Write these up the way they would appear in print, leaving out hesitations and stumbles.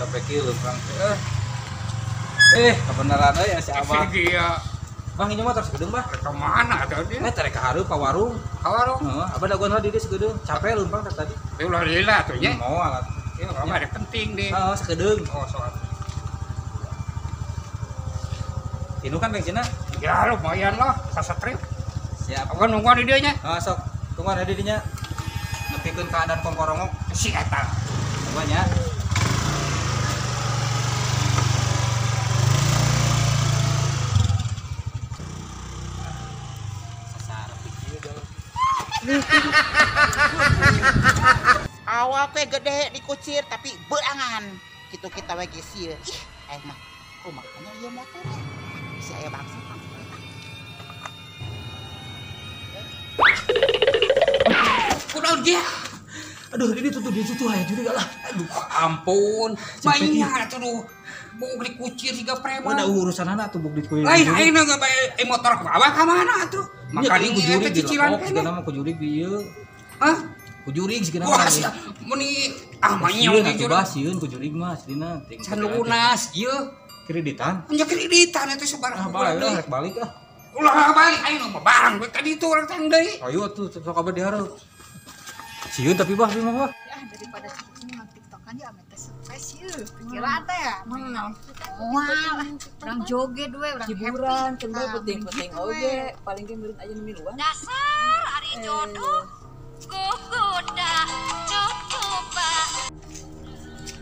Sampai kieu leumpang teh. Kebenaran euy si Abah. Iya. Bang ini motor sakedeung, Bah. Ka mana atuh dia? Teh ka hareup ka warung. Ka warung. Heeh, Abah dagoan heula di dieu sakedeung. Capek leumpang teh tadi. Teh ulah lila atuh nya. Moal atuh. Ieu mah ada penting deh. Heeh, sakedeung. Oh, soal. Tinu kan bensinna? Ya lumayan lah, sasatrip. Siap. Abah nungguan di dieu nya. Heeh, sok. Tungguan di dinya. Nepikeun keadaan kongkorongok. Si eta. Tungguan nya. Awak teh gede dikucir tapi beangan gitu kita we geus ieu. Ih, aing mah kumaha ieu motor teh. Bisa aya bangsa. Kunaon dia? Aduh, ini tutup dia tutup aya jurig lah. Aduh, ampun. Mainnya atuh duh. Buk dikucir siga preman. Ada urusanana atuh buk dikucir. Lain aing geus bae motor ku abah ka mana atuh? Maka ini kujurig cicilan kan mah kujurig ieu. Hah? Kujurig sigana mah. Wah, meni ah manyong di jurig. Sieun kujurig mah aslina. Can lunas ieu. Kreditan. Nya kreditan eta sabaraha bulan deui. Rek balik ah. Ulah balik aing mah barang we tadi itu urang tang deui. Ayo atuh sok kabar dihareup. Sieun tapi bah mah bah. Ya daripada kitu TikTokan ya ame teh stres ieu. Pikiran teh ya. Wah, urang joget we, urang hiburan, can bae penting-penting oge, paling ge meureun aya nu miluan. Dasar ari jodoh gogoda cukup.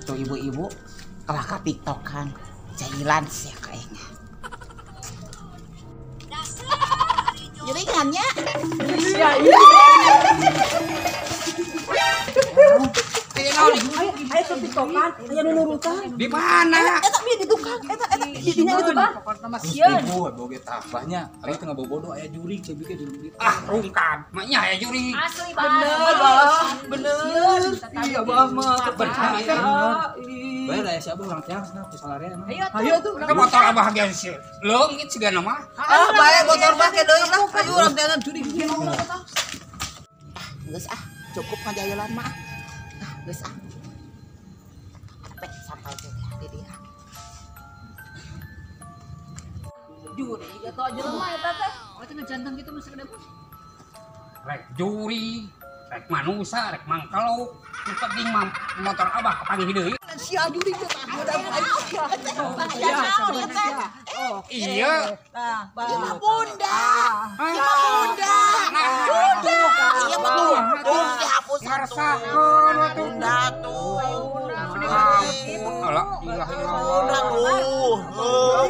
Tuh ibu-ibu kalah ka TikTokan, jailan sia kayaknya. Jeringannya. Iya, iya. Ayo ke TikTokan, aya nu nurutan. Di mana? Eta bi di tukang, eta eta di dinya di tukang. Pokokna mah sieun. Ibu boge tabahnya, ari teu ngabobodo aya jurig teh bieu di Ah, rungkad. Maknya aya jurig. Asli bener, Bah. Bener. Iya, Bah mah bener. Bae lah si Abah urang tiang cenah ku salarea mah. Ayo tuh. Ke motor Abah ge sieun. Leungit sigana mah. Ah, bae motor bah ke deui lah. Ayo urang tiangan jurig. Geus ah, cukup ngajayalan mah. Ah, geus ah. Sampai ke dia. Juri atau jelema eta teh. Oh, teh ngejanteng gitu mah sakedap. Rek juri, rek manusa, rek mangkeluk. Nu penting mah motor Abah kapanggih deui. Sia juri teh tah Oh, iya. Nah, ieu mah bunda. Ieu mah bunda. Bunda. Ieu mah tuh. Dihapus ngaresakeun we tuh. Bunda tuh. Alah, ilah bunda tuh.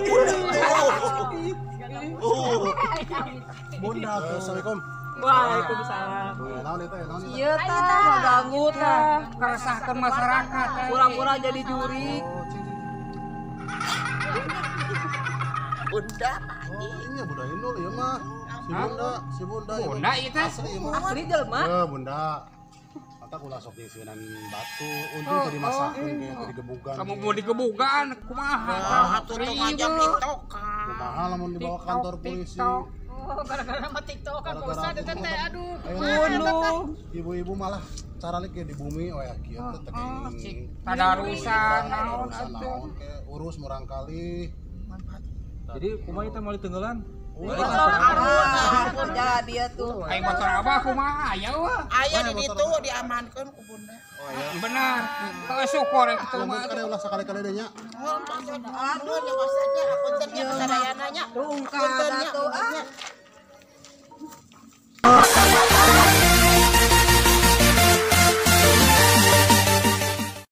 Bunda tuh. Bunda tuh, assalamualaikum. Waalaikumsalam. Naon eta ya, naon eta? Ieu tah ngaganggu tah. Keresahkeun masyarakat. Pura-pura jadi jurig. Bunda. Oh, ini Bunda Inul ieu mah. Si Bunda, si Bunda. Bunda ieu teh. Asli ieu mah. Asli jelema. Heuh, Bunda. Mata ulah sok diiseunan batu, untung teu dimasakeun ge teu digebugan. Kamu mau digebugan kumaha? Nah, atuh tong ngajak TikTokan. Kumaha lamun dibawa ke kantor polisi. Oh, gara-gara mah TikTokan Pak Ustad eta teh aduh. Aduh. Ibu-ibu malah caranya kayak di bumi oh ya kieu teh teh tadarusan naon atuh. Urus murang kali. Jadi kumaha eta moal ditenggelan? Ampun jadi atuh. Aing motor Abah kumaha aya wah. Aya di ditu diamankeun ku Bunda. Oh iya. Benar. Heuh syukur kitu mah. Lamun ulah sakali-kali deui nya. Aduh, nya maksudnya apunten nya kasadayana nya. Rungkad.